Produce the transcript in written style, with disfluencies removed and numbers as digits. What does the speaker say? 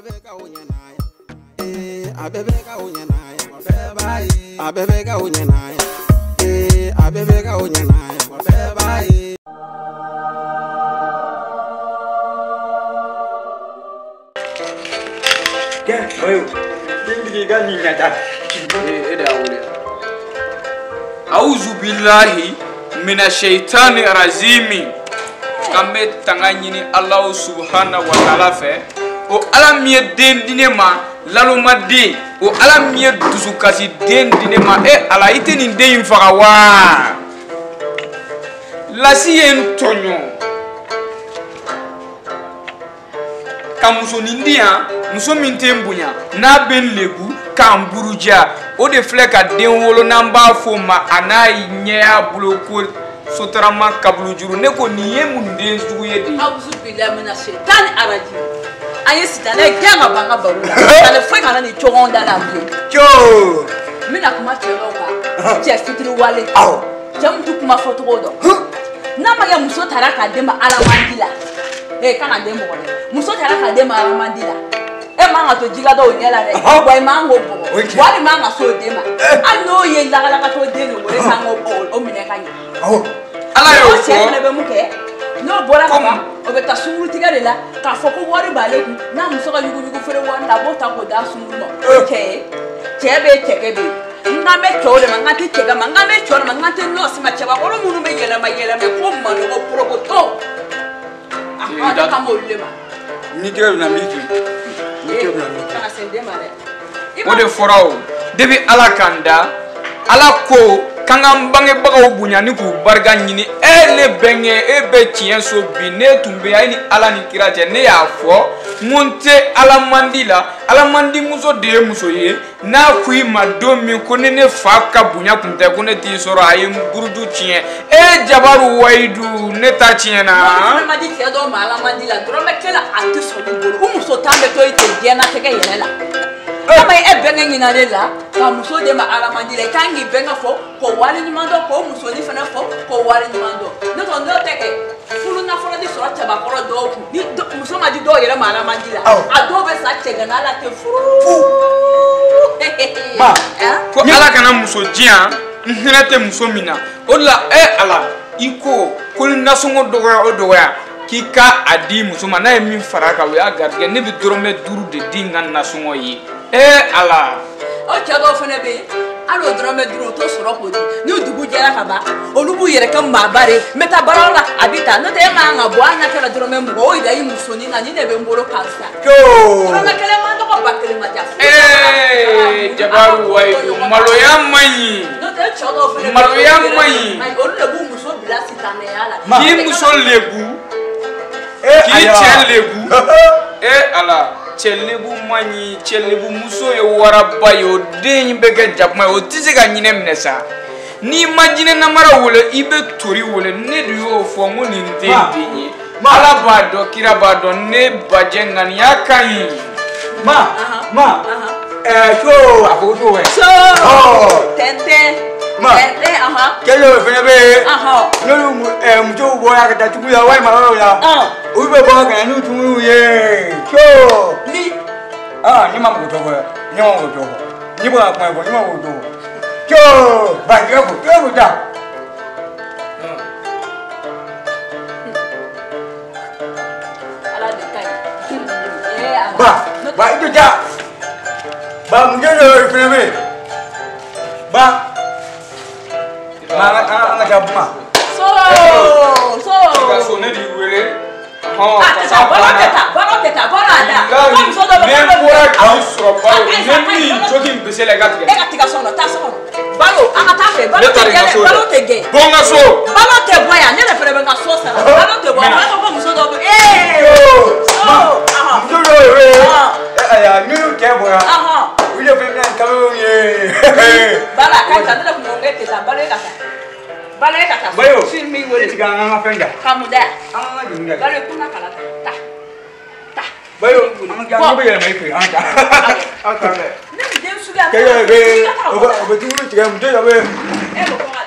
bɛɛ ka o ɲɛna ye. A bɛɛ bɛ ka o ɲɛna ye. Bɛɛ b'a ye. A bɛɛ bɛ ka o ɲɛna ye. A bɛɛ bɛ ka o ɲɛna ye. Bɛɛ b'a ye. Kɛ, bayo, den ka nin ɲata. E de y'a wele. Auzu billahi mina shaitani razimi. K'an bɛ tanga ɲini Alahu subahana wa taala fɛ. O Ala min ye den di ne ma, laloma den. O Ala min ye dusukasi den di ne ma. E Ala, i tɛ nin den in faga wa? Lasi ye n tɔɲɔ. Ka musonin di yan, muso min tɛ n bonya, n'a bɛ n lebu k'an buruja, o de filɛ ka den wolo n'an b'a f'o ma a n'a ɲɛ y'a bolo ko sotarama kabulujuru. Ne ko nin ye mun den sugu ye de? Awuzu bilahi mina shaitani arajim. An ye sitanɛ gɛn ka bɔ an ka baro la. Sitanɛ foyi kana nin cogo da la bilen. Coo. N bɛna kuma cɛ dɔw kan. Cɛ fitiriwale. Awɔ. Cɛ min t'u kuma fɔcogo dɔn. N'a ma kɛ muso taara k'a den ma alamandi la. Ee kana den bugɔ dɛ. Muso taara k'a den ma alamandi la. E man ka to jika dɔw ɲɛ la dɛ. Wa i man k'o bugɔ. Wa hali man ka s'o den ma. Hali n'o ye lakalakatɔ den de wele kan k'o minɛ ka ɲɛ. Awɔ. Ala y'o fɔ. Cɛ fana bɛ mun kɛ? N'o bɔra ka ban, o bɛ taa sunkurutigɛ de la k'a fɔ ko wari b'ale kun, n'a muso ka yuguyugu feere wari la, a b'o ta k'o d'a sunkuru ma. O ye cɛ ye. Cɛ bɛ yen, cɛkɛ bɛ yen. N kan bɛ cɛw de ma, n kan tɛ cɛkɛ ma, n kan bɛ cɛw de ma, n kan tɛ nɔɔsi ma. Cɛbakɔrɔ minnu bɛ yɛlɛma yɛlɛma ko manɔgɔ porokoto. A ne kan b'olu de ma. Ni tɛgɛ donna n b'i kin. Ni tɛgɛ donna n b'i kin. Kana se den ma dɛ. O de fɔra o. Depuis Ala k'an da, Ala ko k'an k'an bangebagaw bonya ni k'u barika ɲini. E ne bɛnkɛ, e bɛ tiɲɛ so bi, ne tun bɛ yan, e ni Ala ni kira cɛ, ne y'a fɔ n ko n tɛ Ala man di la. Ala man di muso de ye muso ye. N'a ko i ma don min ko ni ne fa ka bonya kun tɛ ko ne t'i sɔrɔ, a ye n buruju tiɲɛ. E Jabaru Wayidu, ne ta tiɲɛ na. N'o ma di cɛ dɔw ma Ala man di la, dɔrɔmɛ kelen a tɛ sɔrɔ u bolo. U muso tan bɛ to yen ten diɲɛlatigɛ yɛrɛ la. Kama e bɛnkɛ ɲinna ne la ka muso den ma Ala man di la, i kan k'i bɛnkɛ fɔ k'o wale ɲuman dɔn, k'o musonin fana fɔ k'o wale ɲuman dɔn. N'o tɛ n'o tɛ kɛ furu nafolo di sɔrɔ cɛbakɔrɔ dɔw kun, ni muso ma di dɔw yɛrɛ ma Ala man di la, a dɔw bɛ sa cɛgana la ten furu. Ma ko Ala kana muso diyan, n hinɛ tɛ muso min na. O de la e Ala, i ko ko ni nasɔngɔ dɔgɔya o dɔgɔya k'i ka a di muso ma, n'a ye min fara a kan o y'a garijɛgɛ. Ne bɛ dɔrɔmɛ 5 de di n ka nasɔngɔ ye. E Ala. O cɛ dɔw fana bɛ yen, hali o dɔrɔmɛ 5 o t'o sɔrɔ k'o di. Ni dugu jɛra ka ban, olu b'u yɛrɛ kɛ maaba de ye. N bɛ taa baarayɔrɔ la, a bɛ taa. N'o tɛ e man kan ka bɔ, hali n'a kɛra dɔrɔmɛ 20, o yira i musonin na, nin de bɛ n bolo karisa. Dɔrɔmɛ 1 man dɔgɔ, 1000 ma ca. Ee Jabaru Wayidu, maloya man ɲi. N'o tɛ cɛ dɔw fana bɛ yen, maloya man ɲi. Ayi, olu de b'u muso bila sitanɛya la. K'i muso lebu, k'i cɛ lebu. E Ala. Cɛ lebu man ɲi, cɛ lebu muso ye waraba ye, o den in bɛ kɛ jakuma ye, o tɛ se ka ɲinɛ minɛ sa. N'i ma jinɛ namara wele, i bɛ tori wele. Ne de y'o fɔ n ko nin tɛ den ye. Ala b'a dɔn, kira b'a dɔn, ne bajɛ ŋaniya ka ɲi. Ma, ma, so a fɔ ko so wɛ. So, tɛntɛn. Ma, tɛntɛn, ahan. Cɛ dɔw fana bɛ yen, n'olu musow bɔra ka taa sugu la walima yɔrɔ la, olu bɛ bɔ ka na n'u tumuniw ye. So. Ni. Aa, ne ma mɔgɔ tɔgɔ fɔ, ne ma mɔgɔ tɔgɔ fɔ. Ne bɛ ka kuma fɔ, ne ma mɔgɔ tɔgɔ fɔ. So, ba tɛgɛ ko, tɛgɛ ko ta. Ala de ka ɲi. Ba, ba i tɛ taa. Ba muso dɔw fana bɛ yen. Ba. Ma an ka taa kuma. So, so. I ka so, ne de y'i wele. A tɛ taa, balo tɛ taa, balo tɛ taa, balo a da. Ko muso dɔ bɛ Ne bɔra k'i sɔrɔ balo, ne min jogin bese la i ka tigɛ. E ka tigɛ so kɔnɔ, taa so kɔnɔ. Balo, an ka taa fɛ, balo tɛ gɛn dɛ, balo tɛ gɛn. Bɔ n ka so. Balo tɛ bɔ yan, ne yɛrɛ fana bɛ n ka so sara. Balo tɛ bɔ, a b'a fɔ ko muso dɔ bɛ ee. So, muso dɔw de bɛ yen, ayiwa n'u cɛ bɔra, olu de fana bɛ na ni kamelenw ye. Bala, a ka ɲi sa, ne de kun ko e tɛ taa, balo e ka taa. Balo e ka taa. Bayo, film min wele. E sigi an ka fɛn da. Ka mun da yan? An ka juru da. Balo i kunna kala ta. Ta. Ta. Bayo, an ka ne bɛ yɛlɛma i fɛ yen, an ka taa. An ka taa dɛ. Ne ni den suguya. Cɛ dɔw bɛ yen, o bɛ dumuni tigɛ, muso dɔ bɛ yen. E bɛ kɔn ka